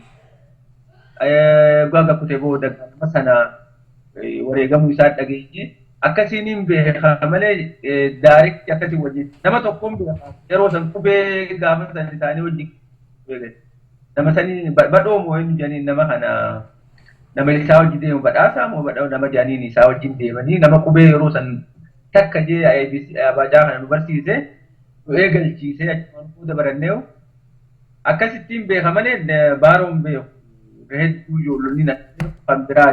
dhugaa kutee booda nama sana wareegamuu isaa dhageenye. Akkasiin hin beeka malee direct akkasii wajjin nama tokkoon beeka, yeroo san qubee gaafa san isaanii wajjin nama sanii badhoo moo eenyu jedhaniin, nama kana nama isaa wajjin deemu, badhaasaa moo badhoo nama jedhaniin, isaa wajjin deemanii nama qubee yeroo san takka jee abajaa kana nu barsiise, nu eegalchiise, achumaan booda baranneewu. Akkasittiin beeka malee baaroon beeku. Hedduu ijoollonni kan biraa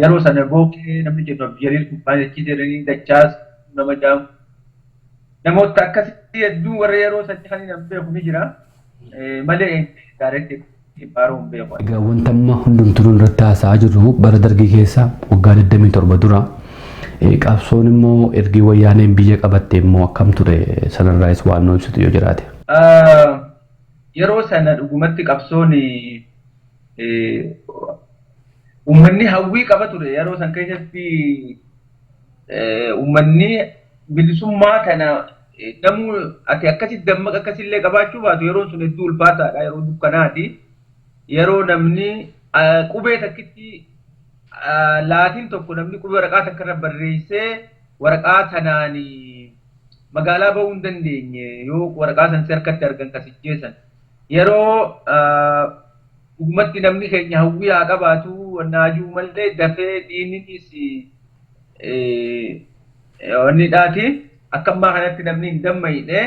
yeroo sana Bookee namni jedhu, Abdijaliil Kubbaan achi jedhanii, Dachaas nama jaamu, namoota akkasitti hedduu warra yeroo sanii kan hin beeku ni jira malee direct baaroon beeku. Egaa wanta amma hundumtuu irratti haasa'aa jirru bara dargii keessa waggaa 27 dura, qabsoon immoo ergi wayyaaneen biyya qabatte immoo akkam ture? Sanarraayis waan nu ibsitu yoo jiraate. Yeroo sana dhugumatti qabsoon uummanni hawwii qaba ture yeroo san keessatti. Uummanni bilisummaa kana namuu ati akkasitti dammaqa akkasillee qabaachuu baatu yeroon sun hedduu ulfaataadha, yeroo dukkanaati. Yeroo namni qubee takkitti laatiin tokko namni qubee waraqaa takka irra barreessee waraqaa tanaan magaalaa bahuu hin dandeenye yoo waraqaa san harkatti argan kasijjeessan. Yeroo dhugumatti namni keenya hawwii haa qabaatu naajuu malee dafee diinnis wanni dhaati. Akka ammaa kanatti namni hin dammayne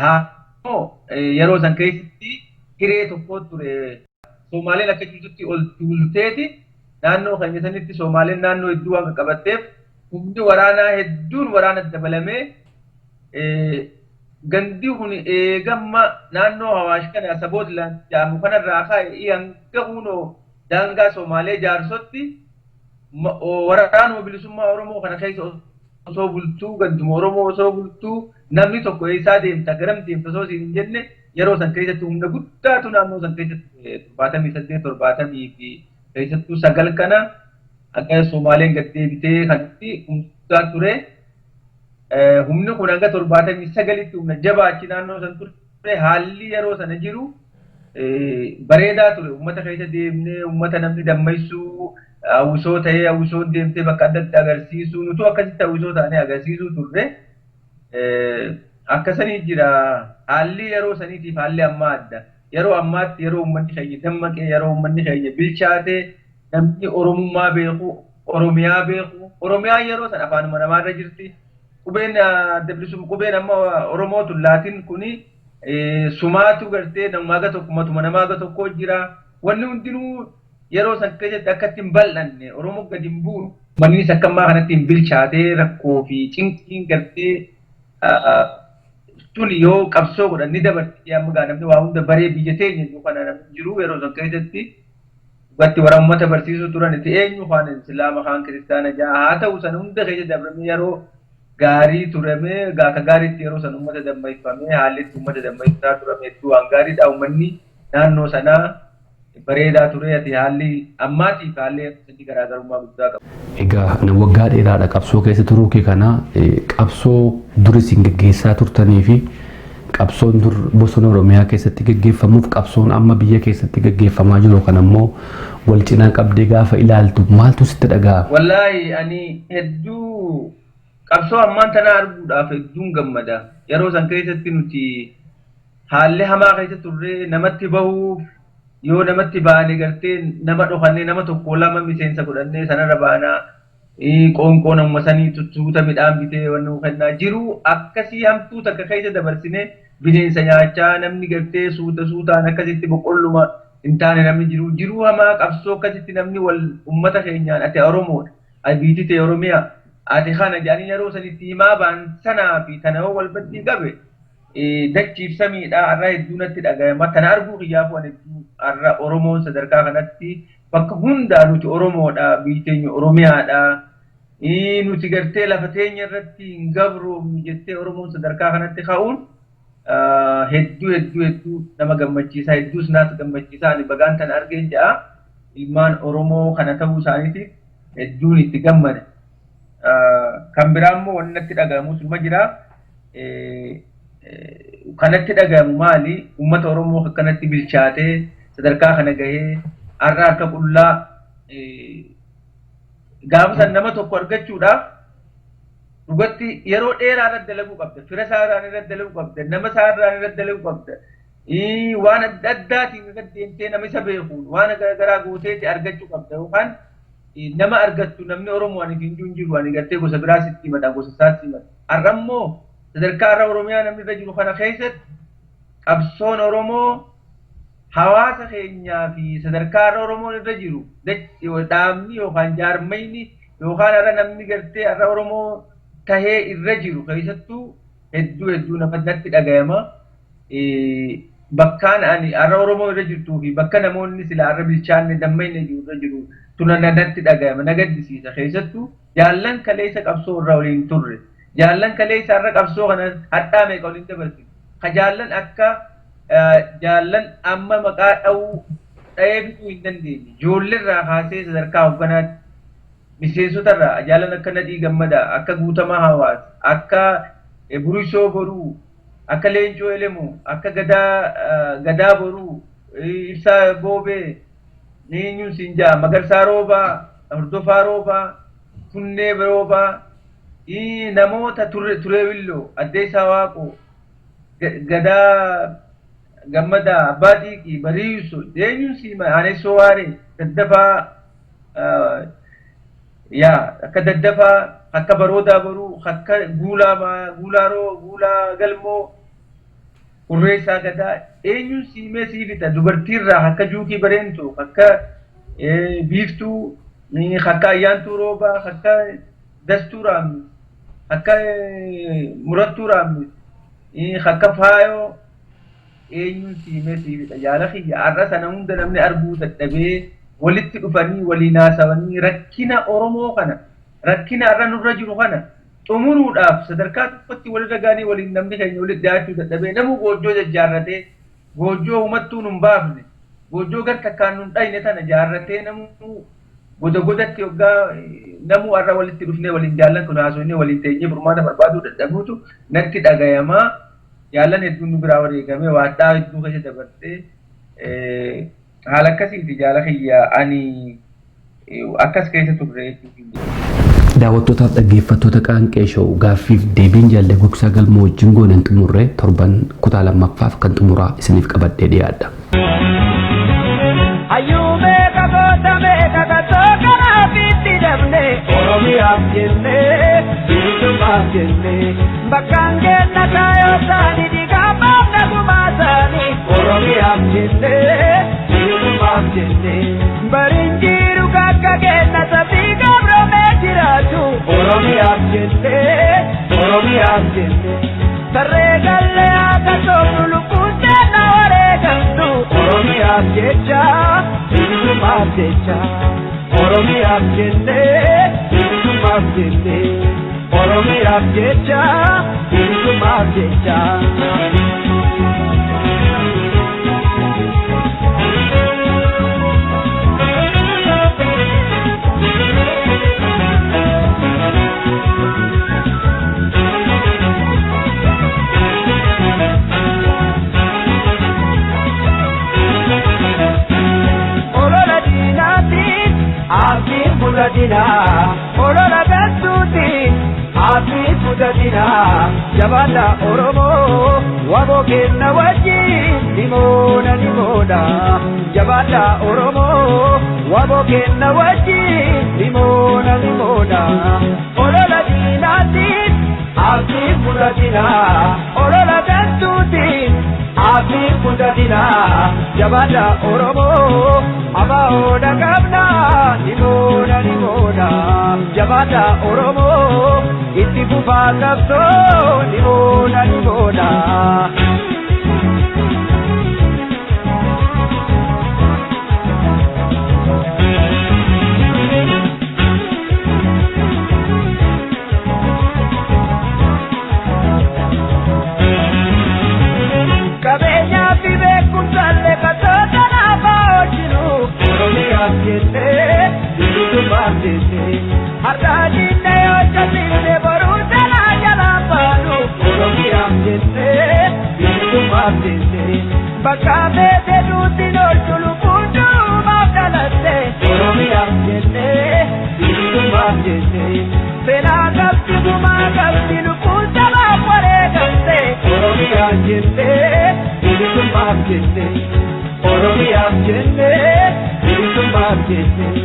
haa yeroo san keessatti hiree tokko ture. Somaaleen akka jirtutti ol tuulteeti naannoo keenya sanitti Somaaleen naannoo hedduu waan qaqqabatteef humni waraanaa hedduun waraana dabalamee gandi kun eegamma naannoo Hawaash kana saboota jedhamu kanarraa ka'e hanga kunoo daangaa Somaalee jaarsotti waraanuma bilisummaa Oromoo kana keessa osoo bultuu ganduma Oromoo osoo bultuu namni tokko eessaa deemta garam deemta osoo siin hin jenne yeroo san keessatti humna guddaatu naannoo san keessatti 78 70 fi keessattuu 9 kana akka Somaaleen gad deebitee kanatti humna ture. Humni kun hanga 79tti humna jabaa achi naannoo san ture. Haalli yeroo sana jiru bareedaa ture. Uummata keessa deemnee uummata namni dammaysuu hawwisoo ta'ee hawwisoon deemtee bakka adda addaa agarsiisuu nutu akkasitti hawwisoo ta'anii agarsiisuu turre. Akkasanii jira. Haalli yeroo saniitiif haalli ammaa adda. Yeroo ammaatti yeroo uummanni keenya dammaqee yeroo uummanni keenya bilchaatee namni Oromummaa beeku, Oromiyaa beeku. Oromiyaan yeroo sana afaanuma namaarra jirti. Qubeen adda bilisummaa qubeen amma Oromoo tun laatiin kuni sumaatu gartee namaa ga tokko matuma namaa ga tokko jira. Wanni hundinuu yeroo san keessatti akkatti hin bal'anne Oromoo gadi hin bu'u. Mannis akka ammaa kanatti hin bilchaatee rakkoo fi cinqiin gartee tun yoo qabsoo godhan ni dabarti. Amma gaa namni waa hunda baree biyya teenya jiru kana namni jiru yeroo san keessatti dhugatti warra uummata barsiisuu turan itti eenyu kaan islaama kaan kiristaana ja'a haa ta'u san hunda keessa dabrame yeroo gaarii turame akka gaariitti yeroo san uummata dammayfamee haalli itti uummata dammaysaa turame hedduu waan gaariidha. Uummanni naannoo sanaa bareedaa ture. Ati haalli ammaatiif haalli sanii garaagarummaa guddaa qaba. Egaa waggaa dheeraadha qabsoo keessa turuu kee kana qabsoo dur isin geggeessaa turtanii fi qabsoon dur bosona Oromiyaa keessatti geggeeffamuuf qabsoon amma biyya keessatti geggeeffamaa jiru kan ammoo wal cinaa qabdee gaafa ilaaltu maaltu sitti dhaga'ama? Wallaahi ani hedduu qabsoo ammaan tanaa arguudhaaf hedduun gammada. Yeroo san keessatti nuti haalli hamaa keessa turre namatti bahuuf yoo namatti baane gartee nama dhokannee nama tokko lama miseensa godhannee sanarra baanaa qoonqoo nama sanii tuttuuta midhaan bitee wanni kennaa jiru akkasii hamtuu takka keessa dabarsine bineensa nyaachaa namni gartee suuta suutaan akkasitti boqqolluma hin taane namni jiru jiruu hamaa qabsoo akkasitti namni wal ummata keenyaan ati Oromoodha ati biyyi ta'e Oromiyaa ati kana jedhanii yeroo sanitti himaa ba'an sanaa fi tana yoo wal baddii qabe dachiif samiidha har'a hedduu natti dhagayama. Tana arguu kiyyaafuu ani hedduu har'a Oromoon sadarkaa kanatti bakka hundaa nuti Oromoodha biyyi teenya Oromiyaadha. Nuti gartee lafa teenya irratti hin gabroomnu jettee Oromoon sadarkaa kanatti ka'uun hedduu hedduu hedduu nama gammachiisa hedduus naaf gammachiisa. Ani bagaan tana argeen ja'a ilmaan Oromoo kana ta'uu isaaniitiif hedduun itti gammada. Kan biraa immoo wanni natti dhagahamu suma jira. Kanatti dhagahamu maali? Uummata Oromoo akkanatti bilchaatee sadarkaa kana gahee har'a harka qullaa gaafa san nama tokko argachuudhaaf dhugatti yeroo dheeraa irratti dalaguu qabda. Fira isaa irratti dalaguu qabda. Nama isaa irratti dalaguu qabda. Waan adda addaatiin irratti deemtee nama isa beekuun waan garaa gooteeti argachuu qabda yookaan nama argattu namni Oromoo ani hin jiru ani gartee gosa biraa sitti himata gosa isaatti himata. Har'a immoo sadarkaa har'a Oromiyaa namni irra jiru kana keessatti qabsoon Oromoo hawaasa keenyaa fi sadarkaa har'a Oromoon irra jiru dhaabni yookaan jaarmayni yookaan har'a namni gartee har'a Oromoo tahee irra jiru keessattuu hedduu hedduu natti dhagayama. Bakkaan ani har'a Oromoo irra jirtuu fi bakka namoonni sila har'a bilchaanne dammayne jiru irra jiru tuna natti dhagayama na gaddisiisa keessattuu jaallan kaleessa qabsoo irra waliin turre jaallan kaleessa har'a qabsoo kana hadhaa meeqa waliin dabarsine ka jaallan akka jaallan amma maqaa dha'uu dha'ee fixuu hin dandeenye ijoollee irraa kaasee sadarkaa hogganaatti Miseensotarraa jaalan akka Nadhii Gammadaa, akka Guutamaa Hawaas, akka Burisoo Boruu, akka Leencoo Elemoo, akka Gadaa Boruu, Ibsaa Boobee, eenyuun siin jaa, Magarsaa Roobaa, Hordofaa Roobaa, Tunnee Roobaa, namoota Turee Willoo, Addeessaa Waaqoo, Gadaa Gammadaa, Abbaa Xiiqii, Bariiso, eenyuun siin Aanessoo Waaree, Daddafaa, yaa akka Daddafaa, akka Baroodaa Boruu, akka Guulaa Guulaa Galmoo, Hurreessaa Gadaa, eenyuun siimee sii fixa dubartiirraa akka Juukii Bareentuu, akka Biiftuu, akka Ayyaantuu Roobaa, akka Dastuu Raammis, akka Murattuu Raammis, akka Faayoo, eenyuun siimee sii fixa. Jaala kiyya har'a sana hunda namni arguu dadhabee walitti dhufanii waliin haasawanii rakkina Oromoo kana, rakkina har'a nurra jiru kana xumuruudhaaf sadarkaa tokkotti walirra ga'anii waliin namni keenya walitti dhiyaachuu dadhabee namuu goojjoo jajjaarratee goojjoo uummattuu nun baafne, goojjoo gar takkaan nun dhayne tana jaarratee namuu goda godatti hoggaa namuu har'a walitti dhufnee waliin jaallan kun haasofnee waliin teenyee furmaata barbaaduu dadhabuutu natti dhagayamaa. Jaallan hedduun nu biraa wareegamee waadhaa hedduu keessa dabartee haala akkasiiti jaala kiyya ani akkas keessa turre jechuudha. Daawwattootaaf dhaggeeffattoota Qaanqee Show gaaffiif deebiin jaallee Gugsaa Galmoo wajjin goonen xumurre torban kutaa lammaffaaf kan xumuraa isiniif qabadhee dhiyaadha. Hayyuu meeqa goota meeqa katoo kanaaf itti dabne Oromiyaaf jennee bilisummaaf jennee bakkaan kenna kaayoo isaanii dhiigaa baafna gumaa isaanii Oromiyaaf jennee bilisummaaf jennee bariin jiru kakka kenna sabbii gabroomee jiraatu Oromiyaaf jennee Oromiyaaf jennee tarree gallee akka soofnu lubbuun kenna wareegamtu Oromiyaaf jecha bilisummaaf jecha Oromiyaaf jennee bilisummaaf jennee Oromiyaaf jecha bilisummaaf jecha. Olola diinaatiin abdiin fudhatinaa, olola gantuutiin abdiin fudhatinaa. Jabaadhaa Oromoo, waboo kenna wajjin nimoona nimoona. Jabaadhaa Oromoo, waboo kenna wajjin nimoona nimoona. Olola diinaatiin abdiin fudhatinaa, olola gantuutiin abdiin fudhatinaa. Jabaadhaa Oromoo, abaa'oodha qabnaa nimoona nimoona. Jabaadhaa Oromoo, itti fufaa qabsoo nimoona nimoona. Qabeenyaa fi beekumsaallee kattoota naafaa hojjinu Oromiyaaf jennee bilisummaaf jennee har'aa diinne yoo jallisne boruu jalaa jalaa baanu Oromiyaaf jennee bilisummaaf jennee bakka feete duuti oolchu lubbuun duubaaf dhalatte Oromiyaaf jennee bilisummaaf jennee seenaa qabdi gumaa qabdi lubbuun sabaaf wareegamte Oromiyaaf jennee bilisummaaf jennee Oromiyaaf jennee bilisummaaf jennee.